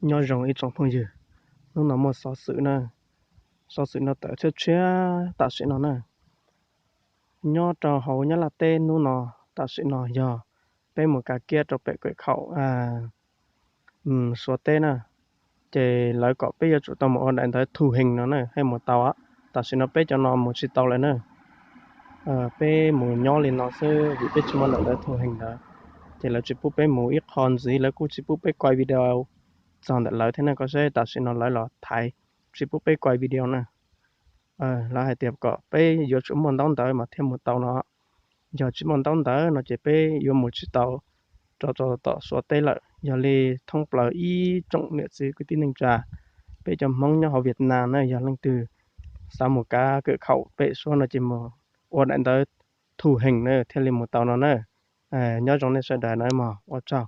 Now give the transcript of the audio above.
Nyob zoo ib tsoom phooj ywg, hnub no muaj xov xwm na, xov xwm no tawm tshiab tshiab tam sim no na. Nyob rau hauv Nyab Laj teb hnub no, tam sim no yog peb mus kav kiab rau pem kawm khaum Suav teb na, ces lawv kom peb yuav tsum tau mus ua daim ntawv thu hees no na thiaj mus tau. Tam sim no peb cov no mus tsis tau lawm na. Peb mus nyob li no xwb vim peb tsis muaj daim ntawv thu hees ntawd, ces lawv tsis pub peb mus ib qho ntxiv, lawv kuj tsis pub peb quay video txog ntawm lawv thiab ne. Koj saib tam sim no lawv los thaiv tsis pub peb quay video na. Lawv hais tias kom peb yuav tsum muaj ntaub ntawv mas thiaj mus tau no. Yog tsis muaj ntaub ntawv no ces peb yuav mus tsis tau rau tom Suav teb lawm. Yog li thoob plaws ib tsoom niam txiv kwv tij neej tsa, peb cov Hmoob nyob hauv Vietnam na, yog leej twg xav mus kav kawm khaum pem Suav no ces mus ua daim ntawv thu hees na thiaj li mus tau no na. Nyob zoo nej sawv daws na mog, ua tsaug.